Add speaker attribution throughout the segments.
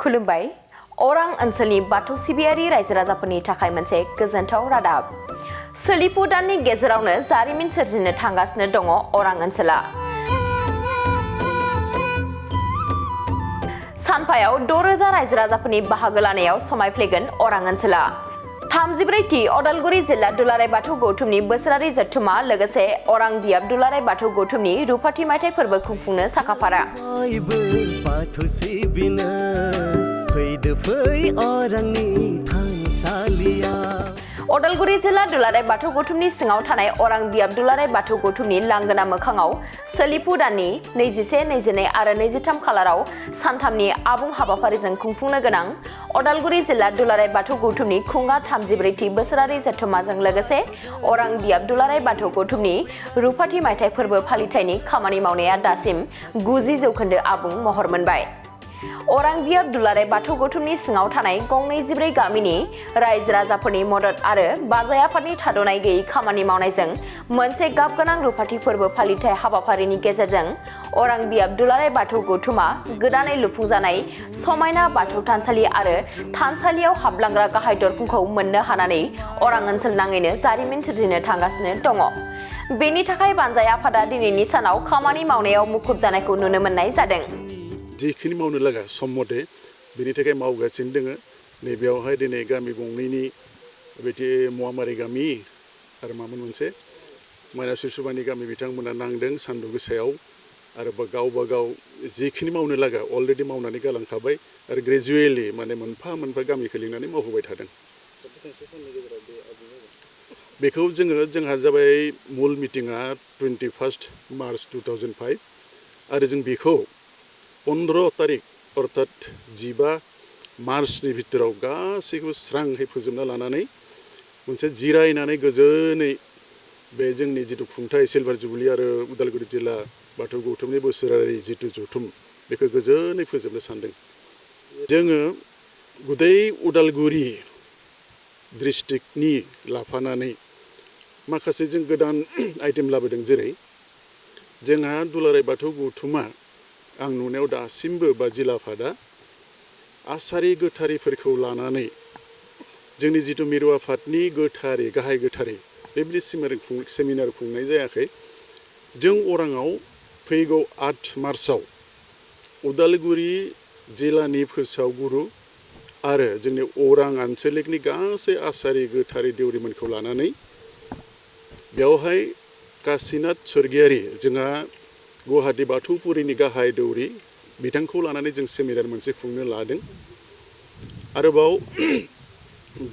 Speaker 1: खुलुमबाय अरां ओनसोलनि बाथौ सिबियारि रायजो राजाफोरनि थाखाय मोनसे गोजोनथाव रादाब सोलिफु दाननि गेजेरावनो जारिमिन सोरजिनो थांगासिनो दङ अरां ओनसोला सानफायाव 6000 रायजो राजाफोरनि बाहागो लानायाव समायफ्लेगोन अरां ओनसोला 34थि अदालगुरि जिल्ला दुलाराय बाथौ गौथुमनि बोसोरारि जथुमा लोगोसे अरां बियाब दुलाराय बाथौ गौथुमनि रुफाथि मायथाइ फोरबो खुंफुंनो साखाफारा अदालगुरि जिल्ला दुलाराय बाथौ गौथुमनि सिङाव थानाय अरां बियाब दुलाराय बाथौ गौथुमनि लांगोना मोखाङाव सोलिफु दाननि 21, 22 आरो 23 खालाराव सानथामनि आबुं हाबाफारिजों खुंफुंनो गोनां अदालगुरि जिल्ला दुलाराय बाथौ गौथुमनि खुंगा 34थि बोसोरारि जथुमाजों लोगोसे अरां बियाब दुलाराय बाथौ गौथुमनि रुफाथि मायथाइ फोरबो फालिथायनि खामानि मावनाया दासिम 90% आबुं महर मोनबाय अरां बियाब दुलाराय बाथौ गौथुमनि सिङाव थानाय गं 24 गामिनि रायजो राजाफोरनि मदद आरो बाजाय आफादनि थाद'नाय गैयै खामानि मावनायजों मोनसे गाबगोनां रुफाथि फोरबो फालिथाय हाबाफारिनि गेजेरजों अरां बियाब दुलाराय बाथौ गौथुमा गोदानै लुफुंजानाय समायना बाथौ थानसालि आरो थानसालियाव हाबलांग्रा गाहाय दरखंखौ मोननो हानानै अरां ओनसोल नाङैनो जारिमिन सोरजिनो थांगासिनो दङ बेनि थाखाय बानजाय आफादा दिनैनि सानाव खामानि मावनायाव मुखुब जानायखौ नुनो मोननाय जादों
Speaker 2: जिखिनि मावनो लागा सम मथे बेनि थाखाय मावगासिनो दोङो नैबेयावहाय दिनै गामि गंनैनि बेदि मुवामारि गामि आरो मामोन मोनसे माइनावस्रि सुबानि गामि बिथांमोना नांदों सान्दुं गोसायाव आरो गावबा गाव जिखिनि मावनो लागा अलरेडि मावनानै गालांखाबाय आरो ग्रेजुवेलि माने मोनफा मोनफा गामिखौ लिंनानै मावहोबाय थादों बेखौ जोंहा जाबाय मुल मिटिङा 21 मार्च 2005 आरो जों बेखौ 15 तारिख अर्थात 15 मार्चनि भितराव गासैखौबो स्रांहै फोजोबना लानानै मोनसे जिरायनानै गोजोनै बे जोंनि जिथु खुंथाय सिलभार जुबली आरो उदालगुरि जिल्ला बाथौ गौथुमनि बोसोरारि जिथु जथुम बेखौ गोजोनै फोजोबनो सानदों जोङो गुदै उदालगुरि डिस्ट्रिक्टनि लाफानानै माखासे जों गोदान आइटेम लाबोदों जेरै जोंहा दुलाराय बाथौ गौथुमा आं नुनायाव दासिमबो बा जिल्ला आफादा आसारि गोथारिफोरखौ लानानै जोंनि जिथु मिरु आफादनि गोथारि गाहाय गोथारि बेबायदि सेमिनार खुंनाय जायाखै जों अराङाव फैगौ 8 मार्चआव उदालगुरि जिल्लानि फोसावगुरु आरो जोंनि अरां आन्चलिकनि गासै आसारि गोथारि देउरिमोनखौ लानानै बेवहाय काशीनाथ स्वर्गियारि जोंहा गुवाहाटी बाथौपुरिनि गाहाय दौरि बिथांखौ लानानै जों सेमिनार मोनसे खुंनो लादों आरोबाव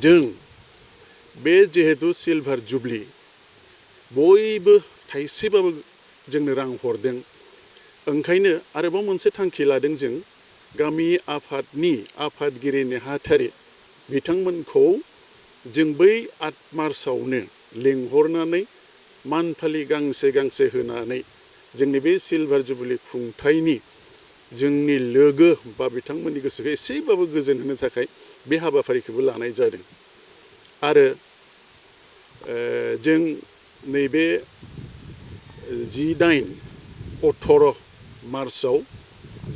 Speaker 2: जों बे जिहेतु सिलभार जुबली बयबो थाइसेबाबो जोंनो रां हरदों ओंखायनो आरोबाव मोनसे थांखि लादों जों गामि आफादनि आफादगिरि नेहाथारि बिथांमोनखौ जों बै 8 मार्चआवनो लिंहरनानै मानफालि गांसे होनानै जोंनि बे सिलभार जुबली खुंथायनि जोंनि लोगो बा बिथांमोननि गोसोखौ एसेबाबो गोजोन होनो थाखाय बे हाबाफारिखौबो लानाय जादों आरो जों नैबे 18 मार्चआव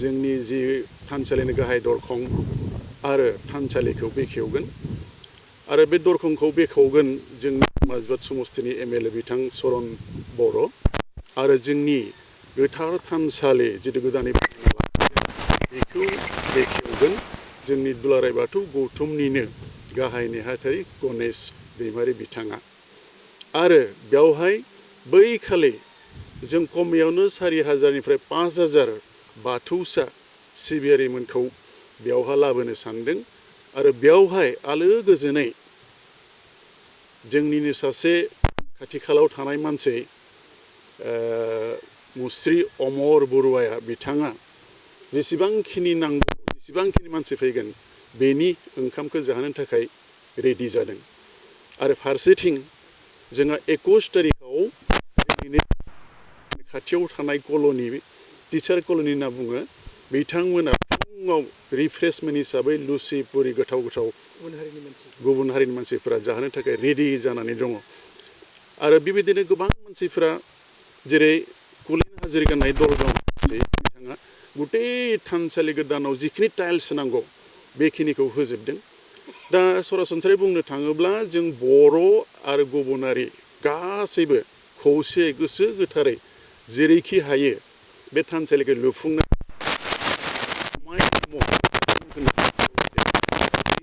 Speaker 2: जोंनि जि थानसालिनि गाहाय दरखं आरो थानसालिखौ बेखेवगोन आरो बे दरखंखौ बेखेवगोन जोंनि माजबाद समस्तिनि एमएलए बिथां चरन बर' आरो जोंनि गोथार थानसालि जितु गोदानै बेखौ बेखेवगोन जोंनि दुलाराय बाथौ गौथुमनिनो गाहाय नेहाथारि गणेश दैमारि बिथाङा आरो बेवहाय बै खालि जों खमैयावनो 4000निफ्राय 5000 बाथौसा सिबियारिमोनखौ बेवहा लाबोनो सानदों आरो बेवहाय आलो गोजोनै जोंनिनो सासे खाथि खालायाव थानाय मानसि मुस्रि अमर बरुवाया बिथाङा जेसेबांखिनि नांगौ जेसेबांखिनि मानसि फैगोन बेनि ओंखामखौ जाहोनो थाखाय रेडि जादों आरो फारसेथिं जोंहा 21 तारिखआव खाथियाव थानाय कल'नि टिचार कल'नि होनना बुङो बिथांमोना फुङाव रिफ्रेशमेन्ट हिसाबै लुसि पुरि गोथाव गुबुन हारिनि मानसिफोरा जाहोनो थाखाय रेडि जानानै दङ आरो बेबायदिनो गोबां मानसिफोरा जेरै कुलिन हाजिर गाननाय दल दं बिथाङा गुटे थानसालि गोदानाव जिखिनि टाइल्स नांगौ बेखिनिखौ होजोबदों। दा सरासनस्रायै बुंनो थाङोब्ला जों बर' आरो गुबुनारि गासैबो खौसे गोसो गोथारै जेरैखि हायो बे थानसालिखौ लुफुंनो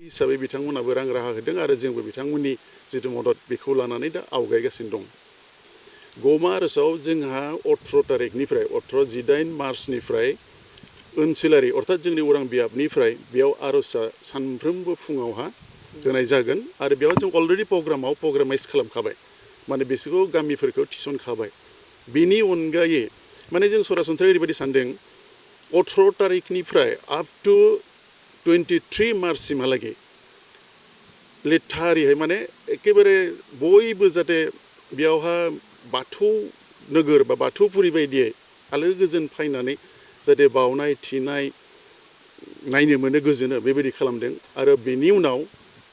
Speaker 2: हिसाबै बिथांमोनाबो रां राहा होदों आरो जोंबो बिथांमोननि जिथु मदद बेखौ लानानै दा आवगायगासिनो दं। गमा आर'जआव जोंहा 18 तारिखनिफ्राय 18 मार्चनिफ्राय ओनसोलारि अर्थात जोंनि उरां बियाबनिफ्राय बेयाव आर'जआ सानफ्रोमबो फुङावहा होनाय जागोन आरो बेयाव जों अलरेडि प्रग्रामाइज खालामखाबाय माने बिसोरखौ गामिफोरखौ थिसनखाबाय। बिनि अनगायै माने जों सरासनस्रायै ओरैबायदि सानदों 18 तारिखनिफ्राय आप टु 23 मार्चसिमहालागै लेथारिहाय माने एखेबारे बयबो जाहाथे बेयावहा बाथौ नोगोर बा बाथौपुरि बायदियै आलो गोजोन फैनानै जाहाथे बावनाय थिनाय नायनो मोनो गोजोनो बेबायदि खालामदों। आरो बेनि उनाव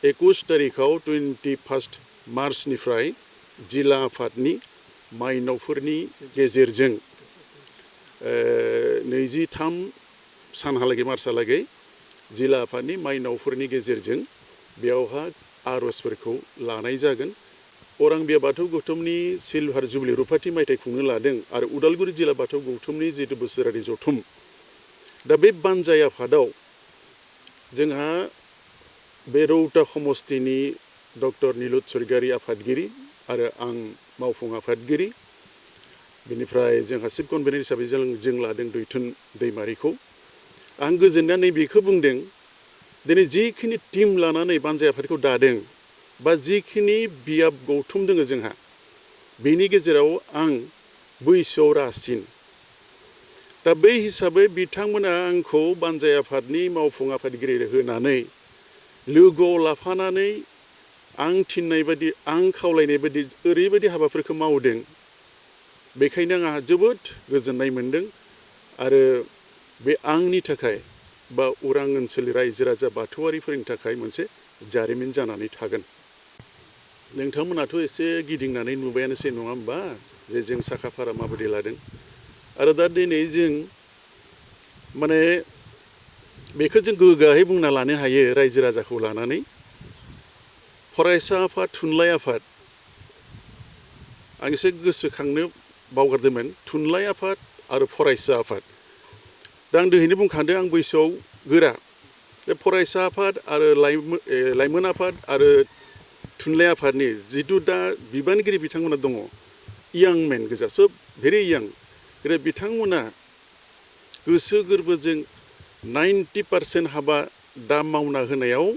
Speaker 2: 21 तारिखआव 21 मार्चनिफ्राय जिल्ला आफादनि माइनावफोरनि गेजेरजों 23 सानहालागै मार्चहालागै जिल्ला आफादनि माइनावफोरनि गेजेरजों बेयावहा आर'जफोरखौ लानाय जागोन। अरां बिया बाथौ गौथुमनि सिलभार जुबलि रुफाथि मायथाइ खुंनो लादों आरो उदालगुरि जिल्ला बाथौ गौथुमनि जितु बोसोरारि जथुम दा बे बानजाय आफादाव जोंहा बे रौता समस्तिनि डक्टर निलुत स्वर्गियारि आफादगिरि आरो आं मावफुं आफादगिरि बेनिफ्राय जोंहा चिफ कनभेनर हिसाबै जों लादों दैथुन दैमारिखौ। आं गोजोननानै बेखौ बुंदों दिनै जिखिनि टिम लानानै बानजाय आफादखौ दादों बा जिखिनि बियाब गौथुम दङ जोंहा बेनि गेजेराव आं बैसोआव रासिन। दा बै हिसाबै बिथांमोना आंखौ बानजाय आफादनि मावफुं आफादगिरि होनानै लोगोआव लाफानानै आं थिननाय बायदि आं खावलायनाय बायदि ओरैबायदि हाबाफोरखौ मावदों। बेखायनो आंहा जोबोद गोजोननाय मोनदों आरो बे आंनि थाखाय बा उरां ओनसोलनि रायजो राजा बाथौआरिफोरनि थाखाय मोनसे जारिमिन जानानै थागोन। नोंथांमोनाथ' एसे गिदिंनानै नुबायानोसै नङा होमबा जे जों साखाफारा माबायदि लादों आरो दा दिनै जों माने बेखौ जों गोग्गायै बुंना लानो हायो रायजो राजाखौ लानानै फरायसा आफाद थुनलाइ आफाद आं एसे गोसोखांनो बावगारदोंमोन थुनलाइ आफाद आरो फरायसा आफाद। दा आं दोहैनो बुंखादों आं बैसोआव गोरा बे फरायसा आफाद आरो लाइमोन आफाद आरो थुनलाइ आफादनि जिथु दा बिबानगिरि बिथांमोना दङ यां मेन गोजा सोब भेरि यां बिथांमोना गोसो गोरबोजों 90% हाबा दा मावना होनायाव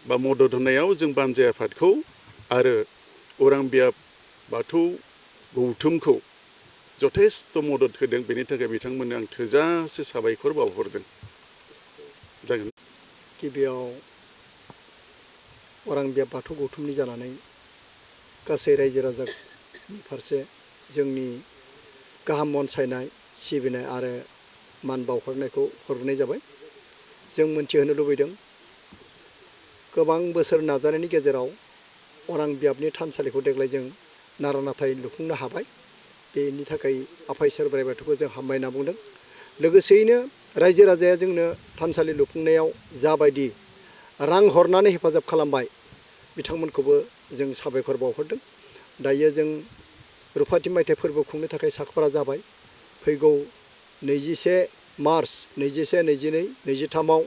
Speaker 2: बा मदद होनायाव जों बानजाय आफादखौ आरो उरां बियाब बाथौ गौथुमखौ जथेस्थ' मदद होदों। बेनि थाखाय बिथांमोननो आं थोजासे साबायखर बावहरदों। जागोन।
Speaker 3: गिबियाव अरां बियाब बाथौ गौथुमनि जानानै गासै रायजो राजानि फारसे जोंनि गाहाम अनसायनाय सिबिनाय आरो मान बावहरनायखौ हरनाय जाबाय। जों मोनथिहोनो लुबैदों गोबां बोसोर नाजानायनि गेजेराव अरां बियाबनि थानसालिखौ देग्लाय जों नारा नाथाय लुफुंनो हाबाय। बेनि थाखाय आफा इसोर बोराइ बाथौखौ जों हामबायना बुंदों। लोगोसेयैनो रायजो राजाया जोंनो थानसालि लुफुंनायाव जाबायदि रां हरनानै हेफाजाब खालामबाय बिथांमोनखौबो जों साबायखर बावहरदों। दायो जों रुफाथि मायथाइ फोरबो खुंनो थाखाय साखाफारा जाबाय। फैगौ 21 मार्च 21, 22, 23आव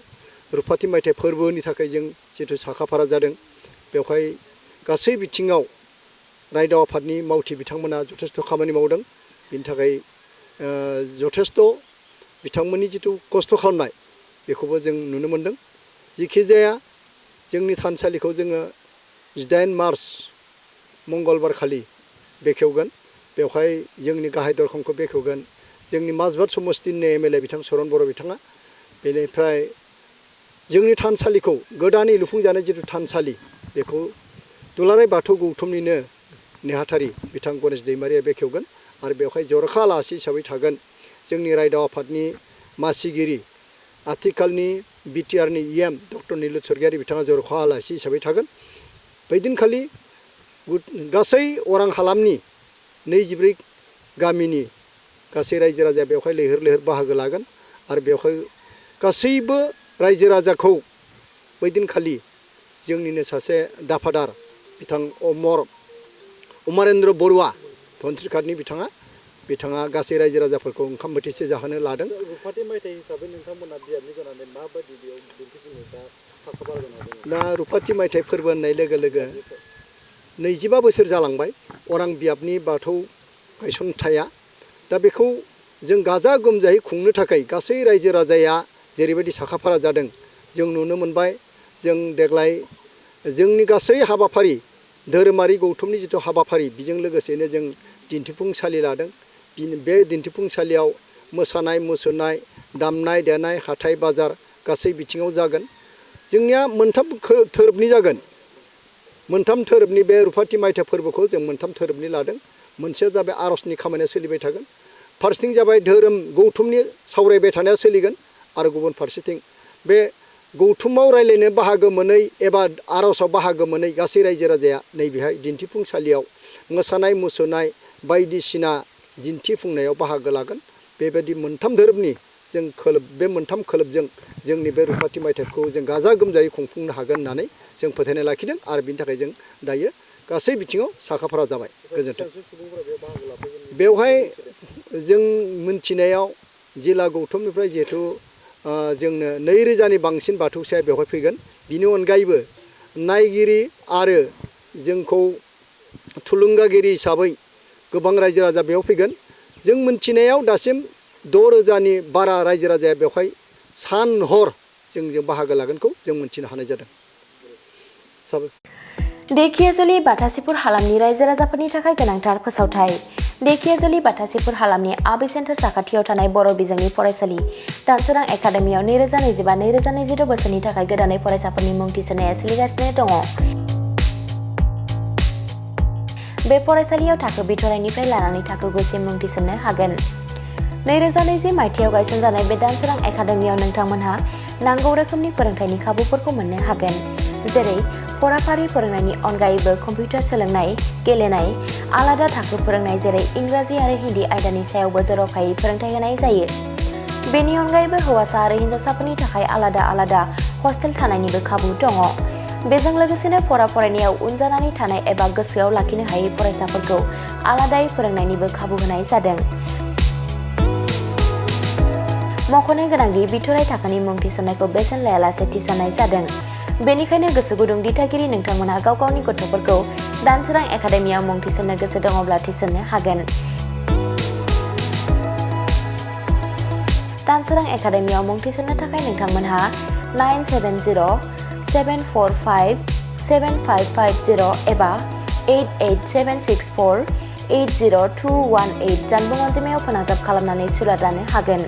Speaker 3: रुफाथि मायथाइ फोरबोनि थाखाय जों जिथु साखाफारा जादों बेवहाय गासै बिथिङाव रायदाव आफादनि मावथि बिथांमोना जथेस्थ' खामानि मावदों। बिनि थाखाय जथेस्थ' बिथांमोननि जिथु खस्थ' खालामनाय बेखौबो जों नुनो मोन्दों। जिखिजाया जोंनि थानसालिखौ जोङो 18 मार्च मंगलबार खालि बेखेवगोन। बेवहाय जोंनि गाहाय दरखंखौ बेखेवगोन जोंनि माजबाद समस्तिनि MLA बिथां सरन बर' बिथाङा। बेनिफ्राय जोंनि थानसालिखौ गोदानै लुफुंजानाय जिथु थानसालि बेखौ दुलाराय बाथौ गौथुमनिनो नेहाथारि बिथां गणेश दैमारिया बेखेवगोन आरो बेवहाय जर'खा आलासि हिसाबै थागोन जोंनि रायदाव आफादनि मासिगिरि आथिखालनि BTRनि EM डक्टर निलुत स्वर्गियारि बिथाङा जर'खा आलासि हिसाबै थागोन। बैदिनखालि गासै अरां हालामनि 24 गामिनि गासै रायजो राजाया बेवहाय लैहोर लैहोर बाहागो लागोन आरो बेवहाय गासैबो रायजो राजाखौ बै दिनखालि जोंनिनो सासे दाफादार बिथां अमरेन्द्र बरुवा धनस्रिघाटनि बिथाङा गासै रायजो राजाफोरखौ ओंखाम बोथिसे जाहोनो लादों।
Speaker 4: रुफाथि मायथाइ हिसाबै नोंथांमोना बियाबनि जानानै माबायदि बेयाव दिन्थिफुंनो दा साखाफारा जानानै
Speaker 3: दा रुफाथि मायथाइ फोरबो होननाय लोगो लोगो 25 बोसोर जालांबाय अरां बियाबनि बाथौ गायसनथाया। दा बेखौ जों गाजा गोमजायै खुंनो थाखाय गासै रायजो राजाया जेरैबायदि साखाफारा जादों जों नुनो मोनबाय। जों देग्लाय जोंनि गासै हाबाफारि धोरोमारि गौथुमनि जिथु हाबाफारि बेजों लोगोसेनो जों दिन्थिफुंसालि लादों। बे दिन्थिफुंसालियाव मोसानाय मुसुरनाय दामनाय देनाय हाथाय बाजार गासै बिथिङाव जागोन। जोंनिया मोनथाम थोरोबनि जागोन। मोनथाम थोरोबनि बे रुफाथि मायथाइ फोरबोखौ जों मोनथाम थोरोबनि लादों। मोनसेया जाबाय आरजनि खामानिया सोलिबाय थागोन, फारसेथिं जाबाय धोरोम गौथुमनि सावरायबाय थानाया सोलिगोन, आरो गुबुन फारसेथिं बे गौथुमाव रायलायनो बाहागो मोनै एबा आरजआव बाहागो मोनै गासै रायजो राजाया नैबेहाय दिन्थिफुंसालियाव मोसानाय मुसुरनाय बायदिसिना दिन्थिफुंनायाव बाहागो लागोन। बेबायदि मोनथाम धोरोमनि जों बे मोनथाम खोलोबजों जोंनि बे रुफाथि मायथाइखौ जों गाजा गोमजायै खुंफुंनो हागोन होननानै जों फोथायनाय लाखिदों आरो बिनि थाखाय जों दायो गासै बिथिङाव साखाफारा जाबाय। गोजोन्थों। बेवहाय जों मिन्थिनायाव जिल्ला गौथुमनिफ्राय जिहेथु जोंनो 2000नि बांसिन बाथौसाया बेवहाय फैगोन। बिनि अनगायैबो नायगिरि आरो जोंखौ थुलुंगागिरि हिसाबै गोबां रायजो राजा बेयाव फैगोन। जों मिन्थिनायाव दासिम 6000नि बारा रायजो राजाया बेवहाय सान हर जों बाहागो लागोनखौ जों मिन्थिनो हानाय जादों।
Speaker 1: धेकियाजुलि बाथासिपुर हालामनि रायजो राजाफोरनि थाखाय गोनांथार फोसावथाय। धेकियाजुलि बाथासिपुर हालामनि आबै सेन्टार साखाथियाव थानाय बर' बिजोंनि फरायसालि दानसोरां एकाडेमियाव 2025-2026 बोसोरनि थाखाय गोदानै फरायसाफोरनि मुं थिसननाया सोलिगासिनो दङ। बे फरायसालियाव थाखो बिथराइनिफ्राय लानानै थाखो 9सिम मुं थिसननो हागोन। 2020 मायथाइयाव गायसनजानाय बे दानसोरां एकाडेमियाव नोंथांमोनहा नांगौ रोखोमनि फोरोंथायनि खाबुफोरखौ मोननो हागोन, जेरै फराफारि फोरोंनायनि अनगायैबो कम्पिउटार सोलोंनाय, गेलेनाय, आलादा थाखो फोरोंनाय जेरै इंराजि आरो हिन्दी आयदानि सायावबो जर'खायै फोरोंथाय होनाय जायो। बेनि अनगायैबो हौवासा आरो हिन्जावसाफोरनि थाखाय आलादा हस्टेल थानायनिबो खाबु दङ। बेजों लोगोसेनो फरायनायाव उन जानानै थानाय एबा गोसोआव लाखिनो हायै फरायसाफोरखौ आलादायै फोरोंनायनिबो खाबु होनाय जादों। मख'नो गोनांदि बिथराइ थाखोनि मुं थिसननायखौ बेसेन लायालासे थिसननाय जादों। बेनिखायनो गोसो गुदुं दिथागिरि नोंथांमोनहा गाव गावनि गथ'फोरखौ दानसोरां एकाडेमियाव मुं थिसननो गोसो दङब्ला थिसननो हागोन। दानसोरां एकाडेमियाव मुं थिसननो थाखाय नोंथांमोनहा 9770757550 एबा 88764802118 जानबुं अनजिमायाव फोनांजाब खालामनानै सुलाद लानो हागोन।